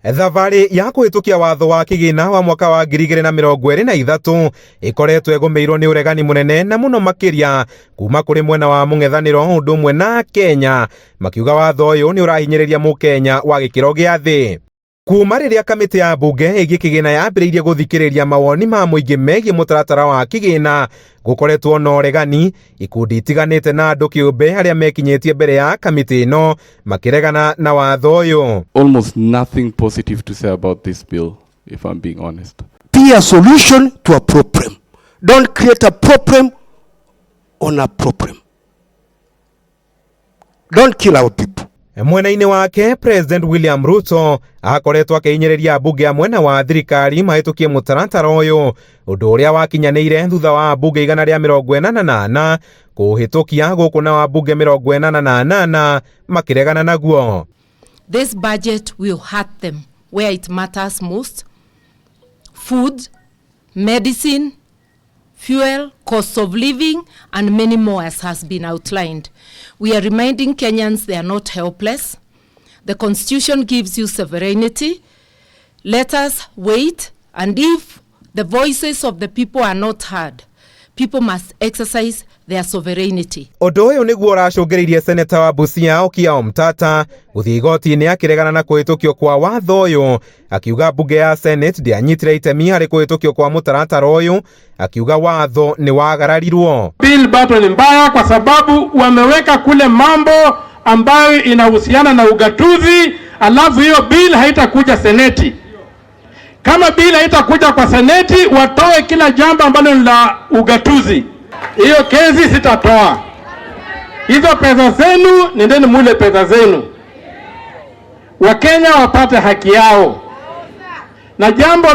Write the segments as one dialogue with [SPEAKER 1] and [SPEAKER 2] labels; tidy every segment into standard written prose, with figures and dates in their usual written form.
[SPEAKER 1] Thabarĩ ya kũhĩtũkia watho wa kĩgĩna wa mwaka wa 2023 ĩkoretwo ĩgũmĩirwo nĩ ũregani mũnene na mũno makĩria kuma kũrĩ mwena wa mũng'ethanĩro ũndũ ũmwe na Kenya makiuga watho ũyũ nĩ ũrahinyĩrĩria mũkenya wa gĩkĩro gĩa thĩ. Kuma rĩrĩa kamĩtĩ ya mbunge ĩgiĩ kĩgĩna yambĩrĩirie gũthikĩrĩria mawoni ma mũingĩ megiĩ mũtaratara wa kĩgĩna, gũkoretwo na ũregani, ikundi itiganĩte na andũ kĩũmbe arĩa mekinyĩtie mbere ya kamĩtĩ ĩno makĩregana na watho ũyũ.
[SPEAKER 2] Almost nothing positive to say about this bill, if I'm being honest.
[SPEAKER 3] Be a solution to a problem. Don't create a problem on a problem. Don't kill our people.
[SPEAKER 1] Mwena-inĩ wake President William Ruto akoretwo akĩhinyĩrĩria ambunge a mwena wa thirikari mahĩtũkie mũtaratara ũyũ, ũndũ ũrĩa wakinyanĩire thutha wa ambunge 184 kũhĩtũkia gũkũ na ambunge 88 makĩregana naguo.
[SPEAKER 4] This budget will hurt them where it matters most: food, medicine, fuel, cost of living, and many more, as has been outlined. We are reminding Kenyans they are not helpless. The Constitution gives you sovereignty. Let us wait, and if the voices of the people are not heard, people must exercise their sovereignty.
[SPEAKER 1] Ũndũ ũyũ nĩguo ũracũngĩrĩirie seneta wa Busia Okiya Omtatah gũthiĩ igoti-inĩ akĩregana na kũhĩtũkio kwa watho ũyũ, akiuga mbunge ya Senate ndĩanyitire itemi harĩ kũhĩtũkio kwa mũtaratara ũyũ, akiuga watho nĩ wagararirwo.
[SPEAKER 5] Bill bado ni mbaya kwa sababu wameweka kule mambo ambayo inahusiana na ugatuzi, alafu hiyo bill haitakuja seneti. Kama bill haitakuja kwa seneti, watoe kila jambo ambalo ni la ugatuzi. Hiyo kesi sitatoa. Hizo pesa zenu, nendeni mule pesa zenu. Wakenya wapate haki yao. Na jambo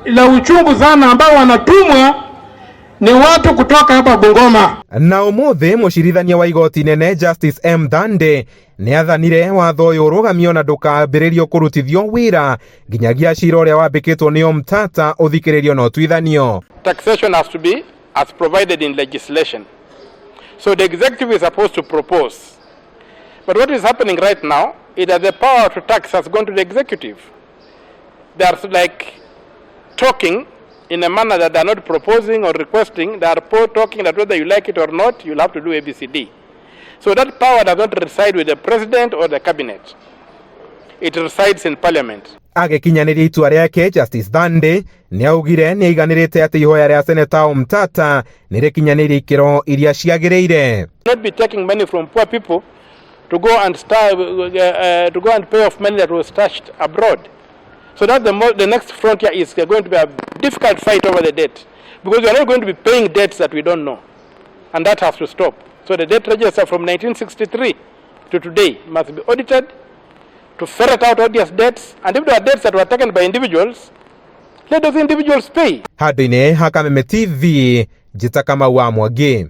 [SPEAKER 5] la uchungu sana ambao wanatumwa ni watu kutoka hapa Bungoma.
[SPEAKER 1] Na ũmũthĩ mũcirithania wa igoti nene Justice M Thande nĩ athanire watho ũyũ ũrũgamio na ndũkambĩrĩrio kũrutithio wĩra nginyagia cira ũrĩa wambĩkĩtwo nĩ Omtatah ũthikĩrĩrio na ũtuithanio.
[SPEAKER 5] Taxation has to be as provided in legislation. So the executive is supposed to propose. But what is happening right now is that the power to tax has gone to the executive. They are like talking in a manner that they are not proposing or requesting. They are talking that whether you like it or not, you'll have to do ABCD. So that power does not reside with the president or the cabinet. It resides in parliament.
[SPEAKER 1] Agĩkinyanĩria itua rĩake, Justice Thande nĩ augire nĩ aiganĩrĩte atĩ ihoya rĩa seneta Omtatah nĩ rĩkinyanĩirie ikĩro iria ciagĩrĩire.
[SPEAKER 5] Not be taking money from poor people to go and start, to go and pay off money that was stashed abroad. So that the next frontier is going to be a difficult fight over the debt, because we are not going to be paying debts that we don't know, and that has to stop. So the debt register from 1963 to today must be audited to ferret out odious debts, and if there are debts that were taken by individuals, let those individuals pay.
[SPEAKER 1] Handũ-inĩ ha Kameme TV, njĩta Kamau wa Mwangi.